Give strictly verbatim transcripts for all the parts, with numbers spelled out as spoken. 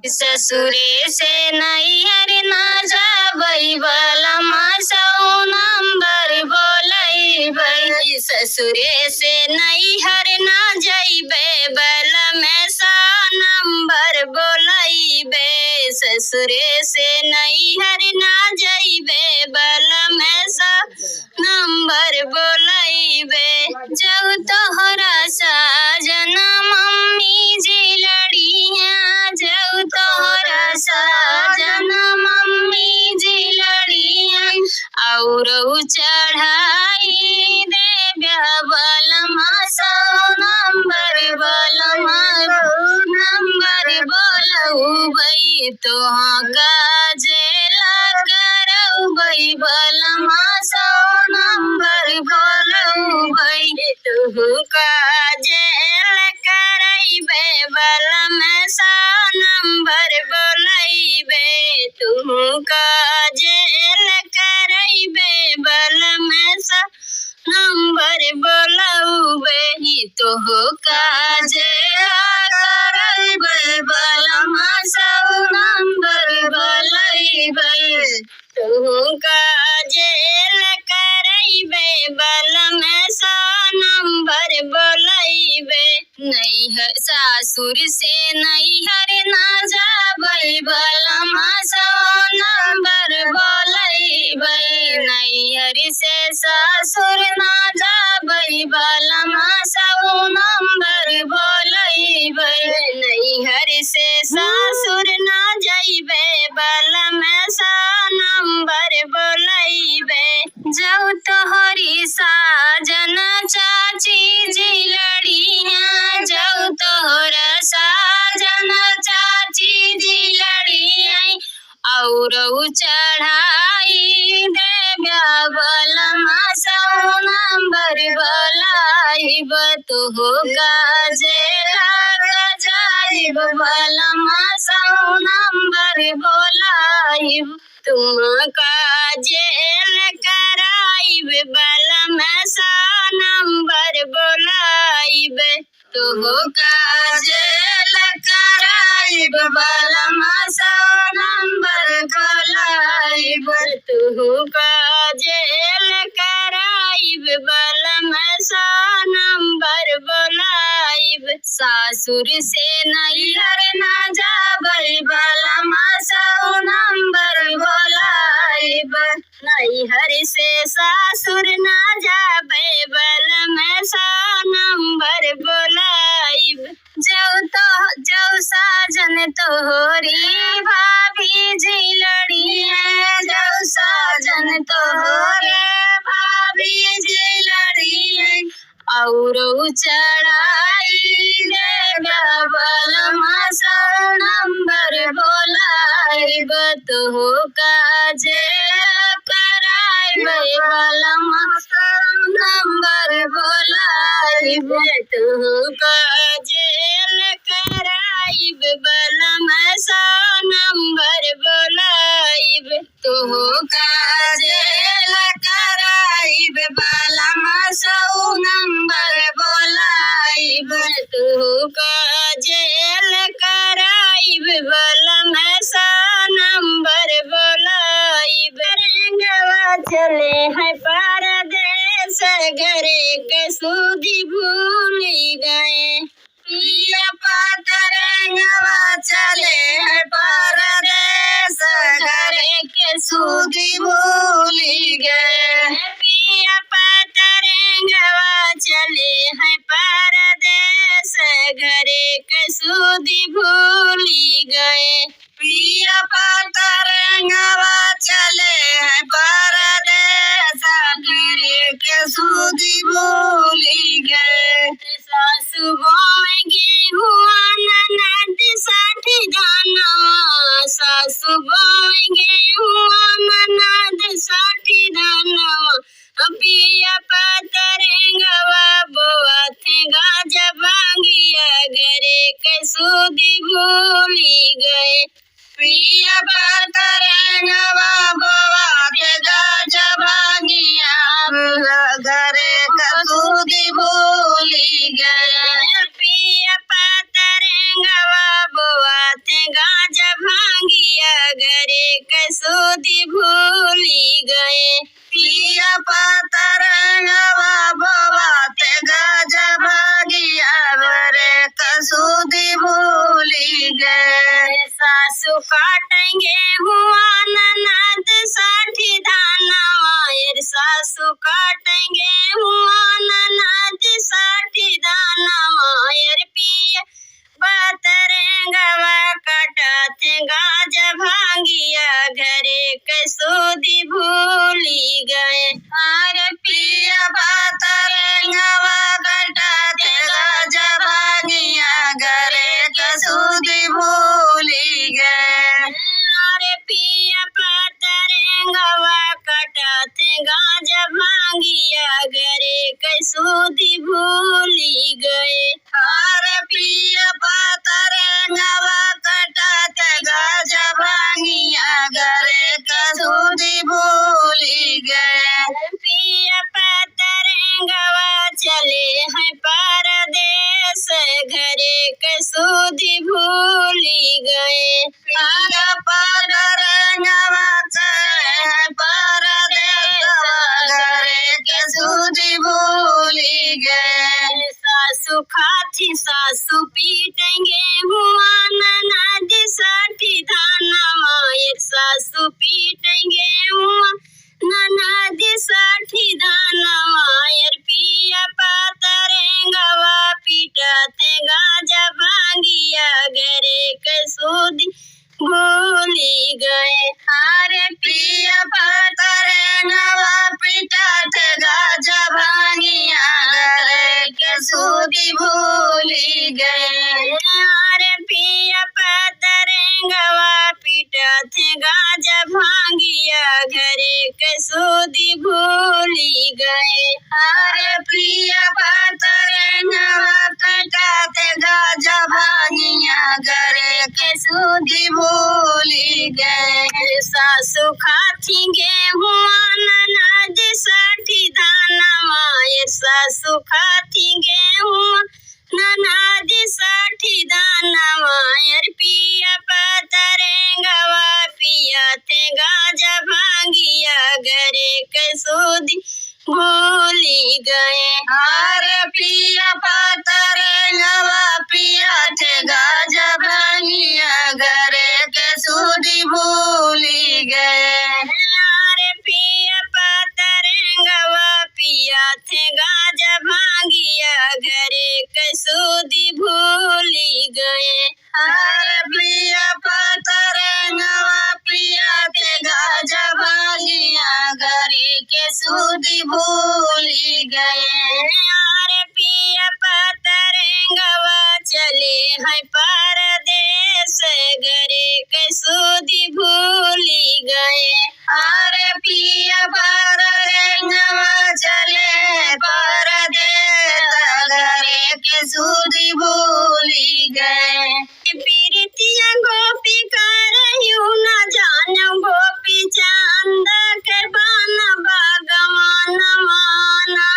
ससुरे से नैहर ना जाबै, बलमा सौ नंबर बोलैबै। ससुरे से नैहर ना जैबै, बलमा सौ नंबर बोलैबै। ससुरे से नैहर ना जैबै, बलमा सौ नंबर बोलैबै। जौ तोहरा साजन मम्मी जी लड़िहैं, जौ तोहरा साजन मम्मी जी लड़िहैं, औरौ चढ़ाई देब्या बलमा सौ नंबर, बलमा सौ नंबर बोलौबै। तोहका जेल करौबै, बलमा सौ नंबर बोलौबै। तोहका जेल करैबै, बलमा सौ नंबर बोलैबै। तोहका जेल करैबै, बलमा सौ नंबर बोलौबै। तोहका जेल करैबै, बलमा सौ नंबर बोलैबै। तोहका जेल करैबै, बलमा सौ नंबर बोलैबै। नैहर सासुर से नैहर ना जाबै, बलमा सौ नंबर बोलैबै। नैहर से सासुर ना जाबै, बलमा सौ नंबर बोलैबै। नैहर से सासुर ना जैबै, बलमा सौ नंबर बोलैबै। जौ तोहरी साजन चाची जी लड़िहैं, जौ तोहरा साजन चाची जी लड़िहैं, औरौ चढ़ाई देब्या बलमा सौ नंबर बोलैब। तोहका जेल करैब, बलमा सौ नंबर बोलैब। तोहका जेल करैब, बलमा सौ नंबर बोलैब। तोहका जेल करैब, बलमा सौ नंबर बोलैब। तोहका जेल करैब, बलमा सौ नंबर बोलैब। सासुर से नैहर ना जाबै, बलमा सौ नंबर बोलैब। नैहर से सासुर ना जाबै, बलमा सौ नंबर बोलैब। जौ तो, जौ साजन तोहरी भाभी जी लड़िहैं, जौ साजन तोहरे भाभी जी लड़िहैं, औरौ चढ़ाई देब्या बलमा सौ नंबर बोलैब। तोहका जेल करैब, बलमा सौ नंबर बोलैब। तोहका जेल करैब, बलमा सौ नंबर बोलैब। तोहका जेल करैब, बलमा सौ नंबर बोलैब। तोहका जेल करैब, बलमा सौ नंबर बोलैब। रंगवा चले हैं परदेस, घरे के सुधि भूलि गए। पिया पतरंगवा चले हैं परदेस, घरे के सुधि भूलि गए। पिया पतरंगवा चले हैं परदेस, घरे के सुधि भूलि गए। पिया पतरंगवा चले हैं परदेस, घरे के सुधि भूलि गए। सासु बोए गेहुआ ननद साठी धनवा, सासु बोए गेहुआ ननद साठी धनवा। पिया पतरंगवा बोआथे गाजा भांगिया, घरे के सुधि भूलि गए। पिया पतरंगवा बोआथे गाजा भांगिया, घरे के सुधि भूलि गए। पिया पतरंगवा बोआथे गाजा काटेंगे हुआ ननद साठी धानवा, ए सासु काटेंगे हुआ ननद साठी धानवा, ए पिया पातरेंगवा कटाथे गाजा भांगिया, घरे के सुधि भूली गए। अरे पिया पातरेंगवा कटाथे गाजा भांगिया, घरे के सुधि भूली गए। अरे पिया पातरेंगवा कटाथे गाजा भांगिया, घरे के सुधि भूली गए। अरे पिया पातरेंगवा कटाथे गाजा भांगिया, घरे के सुधि भूली गए। पिया पातरेंगवा चले हैं परदेस, घरे के सुधि भूली गए। पिया पातरेंगवा चले हैं परदेस, घरे के सुधि भूली गए। सासु खाथी सासु पीटेंगे हुआ ननद साठी धानवा, ए सासु पीटेंगे हुआ ननद साठी धानवा, ए पिया पातरेंगवा पीटाथे गाजा भांगिया, घरे के सुधि भूली गए। अरे पिया पातरेंगवा पीटाथे गाजा भांगिया, घरे के सुधि भूली गए। अरे पिया पातरेंगवा पीटाथे गाजा भांगिया, घरे के सुधि भूली गए। अरे पिया पातरेंगवा कटाथे गाजा भांगिया, घरे के सुधि भूली गए। सासु खाथी गेहुआ ननद साठी धानवा, ए सासु खाथी गेहुआ ननद साठी धानवा, ए पिया पातरेंगवा पियाथे गाजा भांगिया, घरे के सुधि भूली गए। अरे पिया पातरेंगवा पियाथे गाजा भांगिया, घरे के सुधि भूली गए। अरे पिया पातरेंगवा पियाथे गाजा भांगिया, घरे के सुधि भूली गए। अरे पिया पातरेंगवा पियाथे गाजा भांगिया, घरे के सुधि भूली गए। अरे पिया पातरेंगवा चले हैं परदेस, घरे के सुधि भूली गए। अरे पिया पातरेंगवा चले परदेस, घरे के सुधि भूली गए। पीरितिया गोपी करहिउ न जानो, गोपी चंद के बन भगवान माना।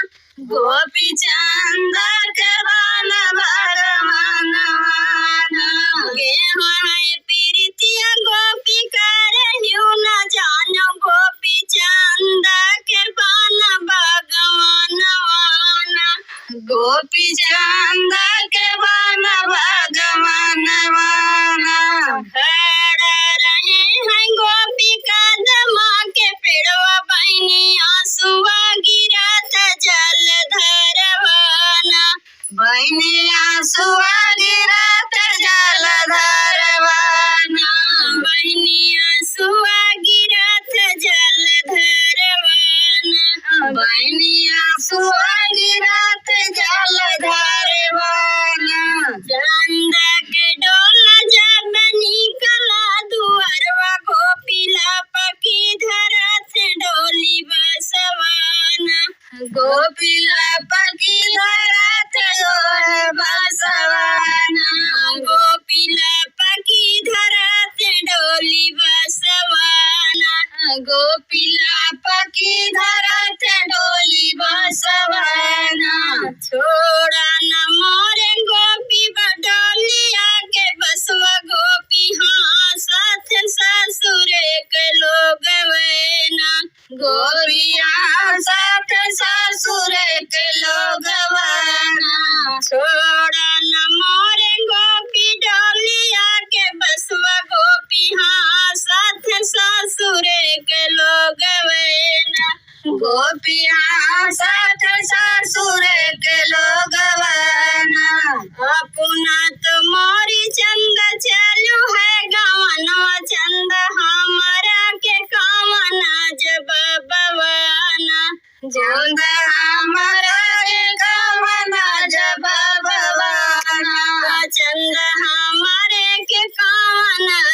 गोपी चंद के बन भगवान माना। गेहूं है पीरितिया गोपी करहिउ न जानो, गोपी चंद के बन भगवान माना। गोपी चंद के बन भगवान माना। खड़ा रहे हैं गोपी कदमा के पेड़वा, बहिनी आंसुआ गिरत जल धरवाना। बहिनी आंसुआ गिरत जल धरवाना। बहिनी आंसुआ गिरत जल धरवाना। बहिनी आंसुआ गिरत जल धरवाना। चंदा के डोला जब निकला दुअरवा, गोपी लपकी धरत डोली बसवाना। गोपी लपकी धरत डोली बसवाना। गोपी लपकी धरत डोली बसवाना। गोपी लपकी धरत डोली बसवाना। छोड़ा न मोरे गोपी बडोलिया के बसवा, गोपी हाँसत ससुरे के लोगवैना। गोपिया साथ ससुरे के लोगवाना। छोड़ा न मोरे गोपी डोलिया के बसवा, गोपी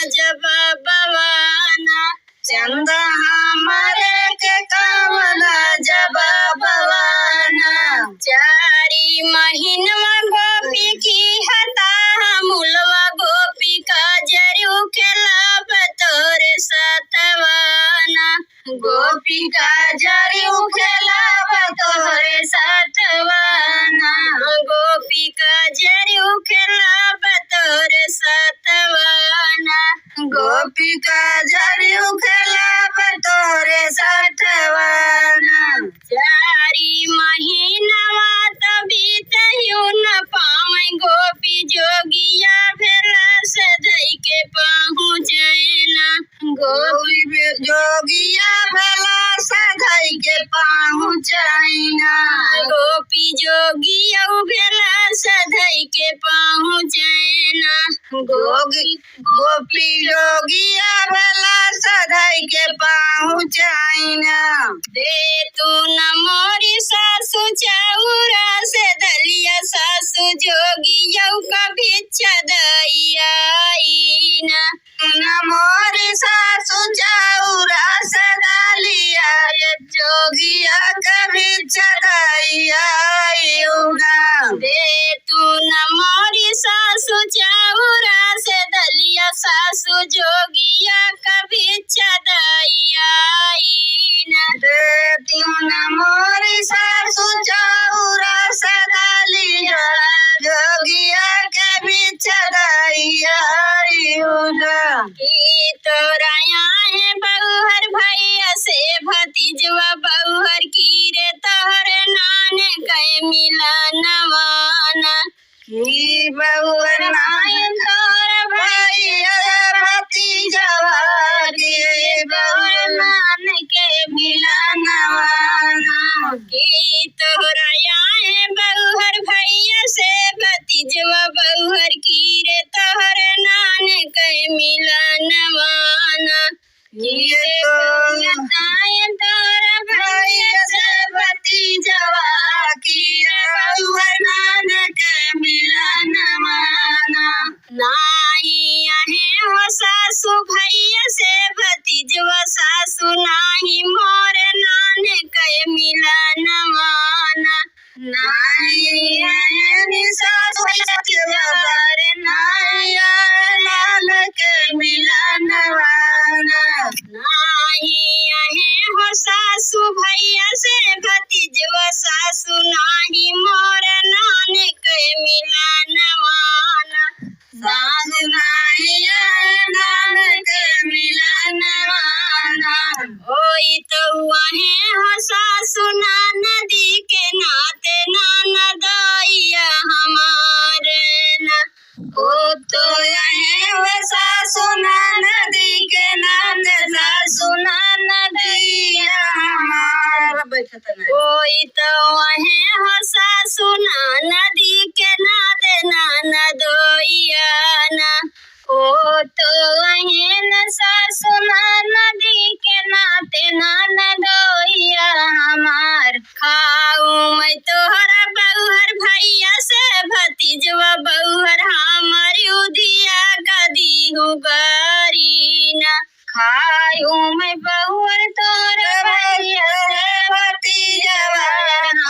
जवाबवाना। चंदा हमरे के कवना जवाबवाना। चारी महीनवा गोपी की हता, मुलवा गोपी का जरू खेलाब तोरे सतवाना। गोपी का जरू खेलाब तोरे सतवाना। गोपी का जरू खेलाब तोरे सतवाना। गोपी का जरू खेलाब तोरे सतवाना। चारी महीनवा त बीतहु न पावै, गोपी जोगिया भेला से धई के पहुँचैना। गोपी बे-, जोगिया भेला से धई के पहुँचैना। गोपी जोगिया भेला से धई के पहुँचैना। गोगी गोपी जोगिया भेला से धई के पहुँचैना। दे तू न मोरी सासु चाउरा से दलिया, सासु जोगिया का भिक्षा दई आईना। न मोरी सासु चाउरा से दलिया, ये जोगिया का भिक्षा दई आईना। दे तू न मोरी सासु चाउरा से दलिया, सासु जोगिया का भिक्षा दई आईना। दे तू न मोरी सासु चाउरा से दलिया, जोगिया के भिक्षा दई आईना। कि तोरा आहे बउहर भैया से भतीजवा बउहर की रे तोहरे नान के मिलनवाना। कि बउहर नान तोर भैया भतीजवा, कि बउहर नान के मिलनवाना। कि तोहरा आए बउहर भैया से भतीजवा बउहर की रे तोहर नान के मिलनवाना। ये तो बताए तोर भैया से भतीजवा की रे बउआ नान के मिलनवाना। नाई आहे हो सासु भैया से भतीजवा सासु नाही मोर नान के मिलनवाना। नाही आहे नि सासु भैया के बार, नाही आहे नान के मिलनवाना। नाही आहे हो सासु भैया से भतीजवा सासु नाही मोर नान के मिलनवाना। सासु नाही आहे नान के मिलनवाना। होई तो आहे हो सासु ननदी के नाते ननदोइया हमार ना। ओ तो आहे हो सासु ननदी के नाते सासु ननदोइया हमार। बैठत नहीं। होई तो आहे हो सासु ननदी के नाते ननदोइया ना। ओ तो अहेन सासु ननदी के नाते ननदोइया हमार। खाऊ मैं तोहरा बउहर भैया से भतीजवा बउहर हमरी उधिया का दीहू गारी ना। खाऊ मैं बउहर तोहरा भैया से भतीजवा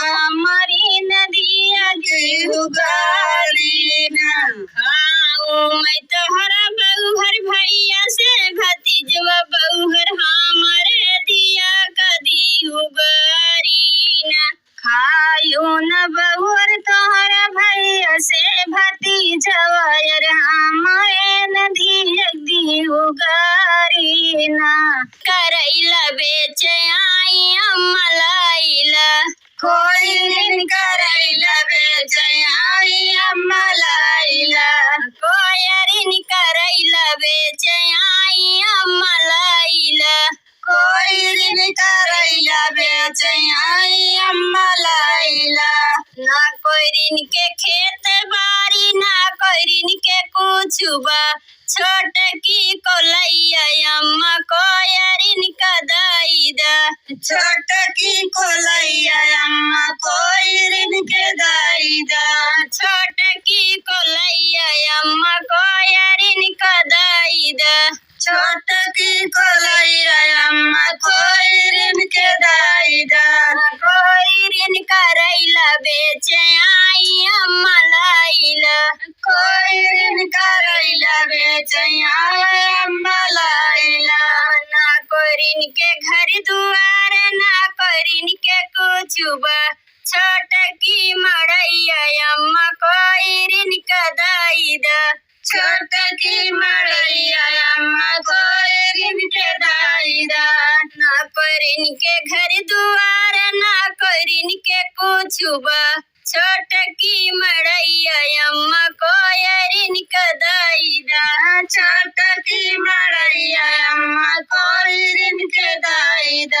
हमरी नदिया दीहू गारी ना। खाऊ मैं तोहरा बउहर भैया से भतीजवा बउहर हमरे दिया का दीहू गारी ना। खायू न बउहर तोहरा भैया से भतीजवा यार हमरे नदिया दीहू गारी ना। करैला बेचे आई अम्मा लाइला। कोयरिन करैला बेचे आई अम्मा लाइला। कोयरिन करैला बेचे आई अम्मा लाइला। कोयरिन करैला बेचे आई अम्मा लाइला। ना कोयरिन के खेत बारी, ना कोयरिन के कुछु बा। छोटकी कोलैया अम्मा कोयरिन का दई दा। छोटकी कोलैया अम्मा कोयरिन के दई दा। छोटकी कोलैया अम्मा कोयरिन दाई द। छोटकी कोलैया अम्मा कोइरिन के दाई द। कोइरिन करैला बेचे आई अम्मा लाइला। कोइरिन करैला बेचे आई अम्मा लाइला। ना कोइरिन के घर दुआर, ना कोइरिन के कुछु बा। छोटकी मड़ैया अम्मा कोइरिन के दाई द। छोटकी मड़ैया अम्मा कोइरिन के दाई द। ना कोइरिन के घर दुआर, ना कोइरिन के कुछु बा। छोटकी मड़ैया अम्मा कोइरिन के दाई द। छोटकी मड़ैया अम्मा कोइरिन के दाई द।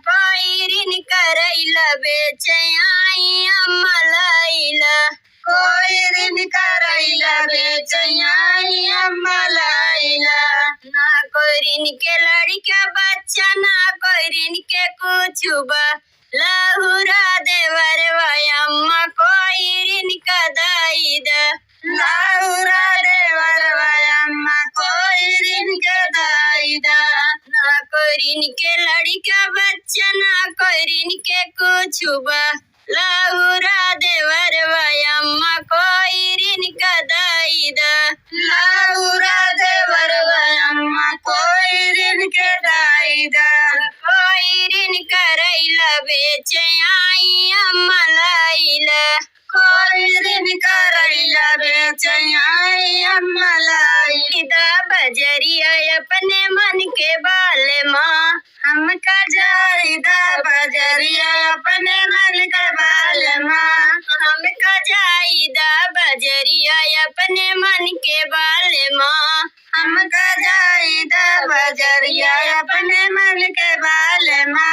कोइरिन करैला बेचे आई अम्मा लाइला। कोइरिन करैला बेचे आई अम्मा लाइला। ना कोइरिन के लड़िका बच्चा, ना कोइरिन के कुछु बा। लहुरा देवरवा अम्मा कोइरिन के दाई द। लहुरा देवरवा अम्मा कोइरिन के दाई द। ना कोइरिन के लड़िका बच्चा, ना कोइरिन के कुछु बा। लहुरा देवरवा अम्मा कोइरिन के दाई द। लहुरा देवरवा अम्मा कोइरिन के दाई द। कोइरिन करैला बेचे आई अम्मा लाइला। कोइरिन करैला बेचे आई अम्मा लाइला। द बजरिया अपने मन के बालमा। हमका जाई द बजरिया अपने मन के बालमा। हमका जाई द बजरिया अपने मन के बालमा। हमका जाई द बजरिया अपने मन के बालमा।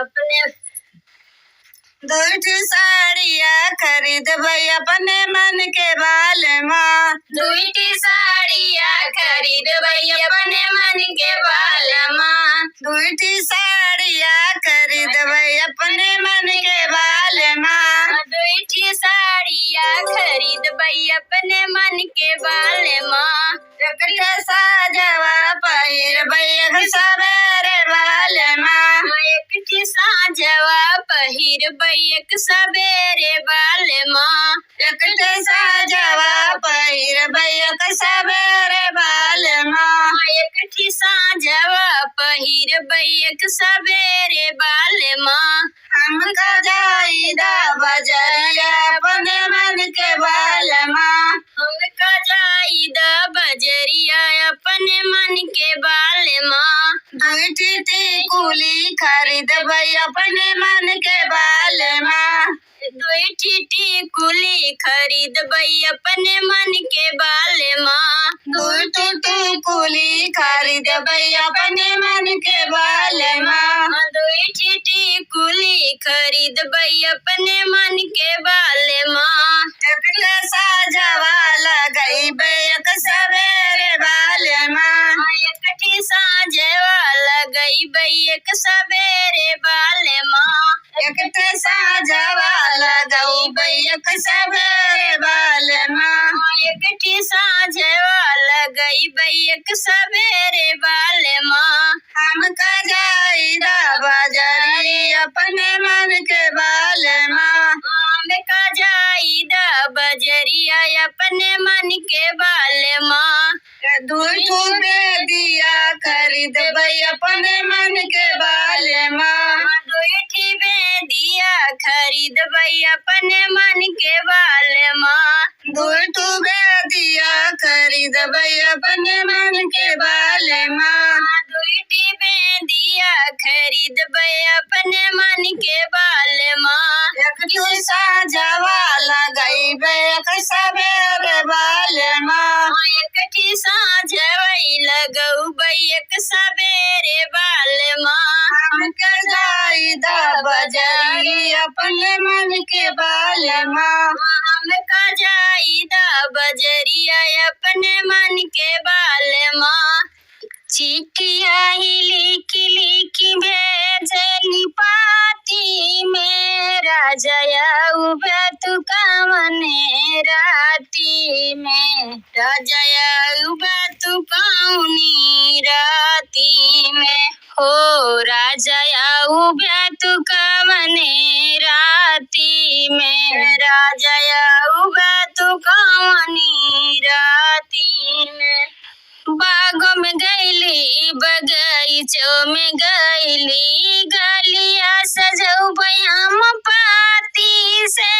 अपने दुई ठी साड़िया खरीदबै अपने मन के बालमा। दुई ठी साड़िया खरीदबै अपने मन के बालमा। दुई ठी साड़िया खरीदबै अपने मन के बालमा। दुई ठी साड़िया खरीदबै अपने मन के बालमा। एक ठे साजवा पहिरबै एक सबेरे बालमा। एक ठे साजवा पहिरबै एक सबेरे बालमा। एक ठे साजवा पहिरबै एक सबेरे बालमा। एक ठे साजवा पहिरबै एक सबेरे बालमा। हमका जाई द बजरिया अपने मन के बालमा। हमका जाई द बजरिया अपने मन के बालमा। दुई ठी टिकुली खरीदबै अपने मन के बालमा। दुई ठी टिकुली खरीदबै अपने मन के बालमा। दुई ठी टिकुली खरीदबै अपने मन के बालमा। दुई ठी टिकुली खरीदबै अपने मन के बालमा। एक ठे साजवा लगैबै एक सबेरे बालमा। एक ठे साजवा लगैबै एक सबेरे बालमा। एक ठे साजवा लगैबै एक सबेरे बालमा। एक ठे साजवा लगैबै एक सबेरे बालमा। हमका जाई द बजरी अपने मन के बालमा। हमका जाई द बजरिया अपने मन के बालमा। दुई ठू बेदिया खरीदबै अपने मन के बालमा। दुई ठी बेदिया खरीदबै अपने मन के बालमा। दुई ठू बेदिया खरीदबै अपने मन के बालमा। दुई ठी बेदिया खरीदबै अपने मन के बालमा। एक ठू साजवा लगैबै एक सबेरे बालमा। एक ठी साजवै लगौबै एक सबेरे बालमा। हमका जाई द बजरी अपने मन के बालमा। हमका जाई द बजरिया अपने मन के बालमा। चिट्ठिया ही लिखि लिखि भेजेली पाती में, राजा आउबा तू कवने राती में। राजा आउबा तू में गइली, गलिया सजउबे हम पाती से,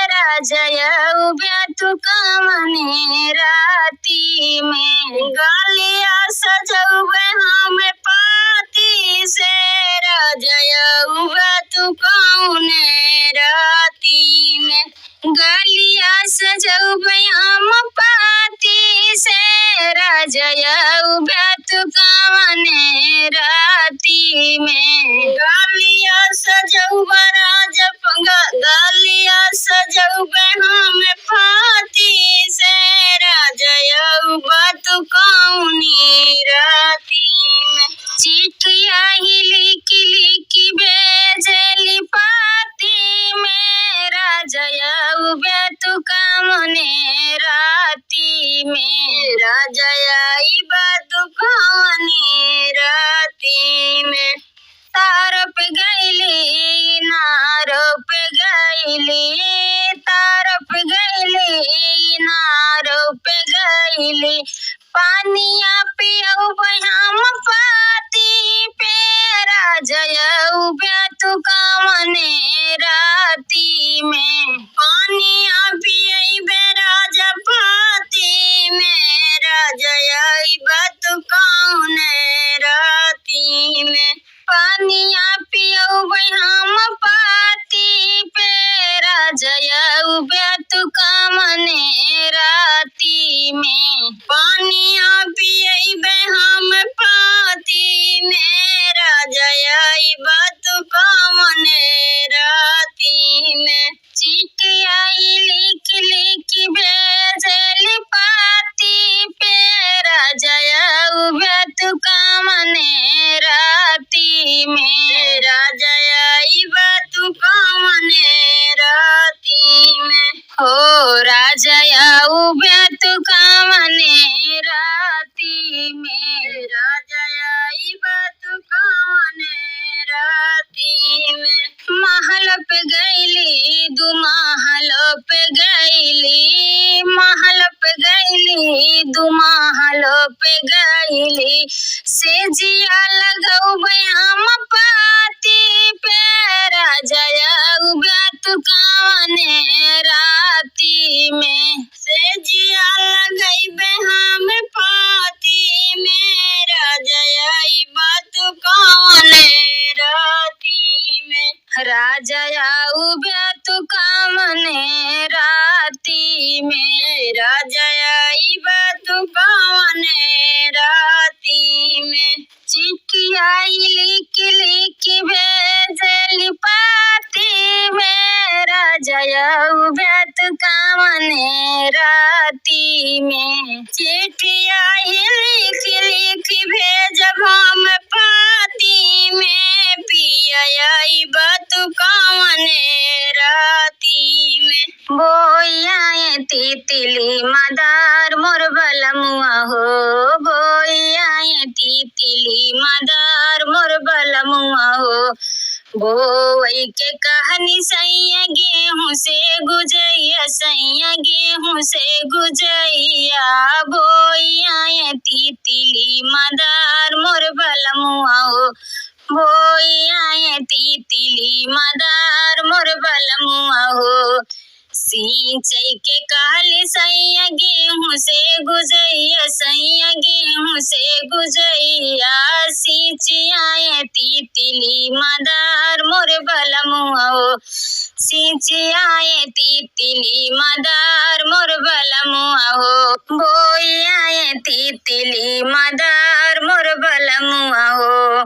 राजा अउबे तू कवने राती में। गलिया सजउबे हम पाती से, राजा अउबे तू कवने राती में। गलिया सजउबे हम पाती से, राजा अउबे तू कवने राती में। गलिया सजउबे राजा प-, ग-, गलिया सजउबे हम पाती से, राजा अउबे तू कवने राती में। चिट्ठिया ही लिखि लिखि भेजेली पाती में, राजा अउबे तू कवने राती में। राजा अइबे तू कवने राती में। तरफ गइली, इनारो पे गइली, तरफ गइली, इनारो पे गइली। पानिया पियउबे हम पाती पे, राजा अउबे तू कवने राती में। पानिया पियइबे राजा पाती में, राजा अइबे तू कवने राती में। पानिया पियउबे हम पाती पे, राजा अउबे तू कवने राती में। पानिया पियइबे हम पाती में, राजा अइबे तू कवने राती में। चिट्ठिया ही लिखि लिखि भेजेली पाती पे, राजा अउबे तू कवने राती में। राजा अइबे तू कवने राती में। हो राजा अउबे तू कवने राती में। राजा अइबे तू कवने राती में। महल पे गइली, दू महल पे गइली, महल पे गइली, दू महल पे गइली। सेजिया लगउबे हम पाती पे, राजा अउबे तू कवने राती में। सेजिया लगइबे हम पाती में, राजा अइबे तू कवने राती में। राजा अउबे तू कवने राती में। राजा अइबे तू कवने राती में। चिट्ठिया ही लिखि लिखि भेजेली पाती में, राजा अउबे तू कवने राती में। चिट्ठिया ही लिखि लिखि भेजब हम पाती में, पिया अइबे तू कवने राती में। बोइ आए तितिली मदार मोर बलमुआ हो, बोइ आए तितिली मदार मोर बलमुआ हो। बोवइ के कहनी सइया गेहूँ से गुजइया, सइया गेहूँ से गुजइया। बोइ आए तितिली मदार मोर बलमुआ हो, बोइ आए तितिली मदार मोर बलमुआ हो। सींचइ के कहली सइया गेहूँ से गुजइया, सइया गेहूँ से गुजइया। सींचि आए तितिली मदार मोर बलमुआ हो, सींचि आए तितिली मदार मोर बलमुआ हो। बोइ आए तितिली मदार मोर बलमुआ हो।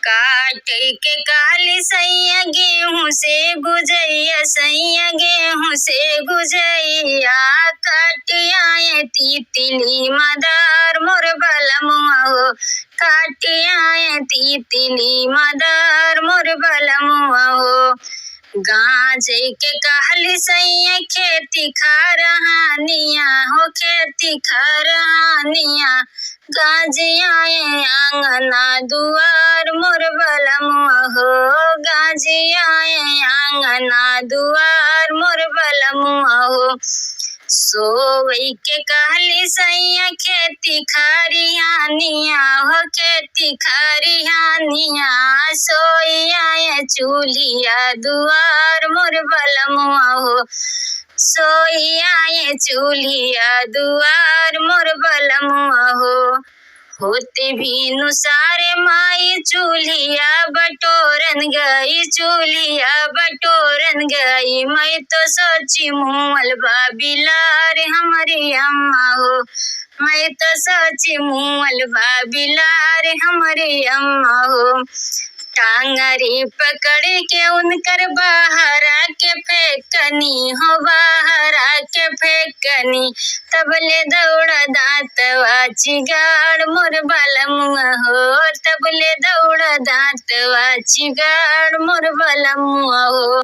काटइ के कहली सइया गेहूँ से गुजइया, सइया गेहूँ से गुजइया। काटि आए तितिली मदार मोर बलमुआ हो, काटि आए तितिली मदार मोर बलमुआ हो। गाँजइ के कहली सइया खेती खरिहानिया हो, खेती खरिहानिया। गाँजि आए आँगना दुआर मोर बलमुआ हो, गाँजि आए आँगना दुआर मोर बलमुआ हो। सोई के कहली सैया खेती खरिहानिया हो, खेती खरिहानिया। सोई आए चूल्हिया दुआर मोर बलमुआ हो, सोई आए चूल्हिया दुआर मोर बलमुआ हो। होते भिनुसार माई चूल्हिया बटोरन गई, चूल्हिया बटोरन गई। मैं तो सोची मुअल बा बिलार हमरी अम्मा हो, मैं तो सोची मुअल बा बिलार हमरी अम्मा हो। टांगरी पकड़ के उनकर बाहरा के फेंकनी हो, बाहरा के फेंकनी। तबले दौड़ा दांतवा चिगाड़ मोर बलमुआ हो, तबले दौड़ा दांतवा चिगाड़ मोर बलमुआ हो।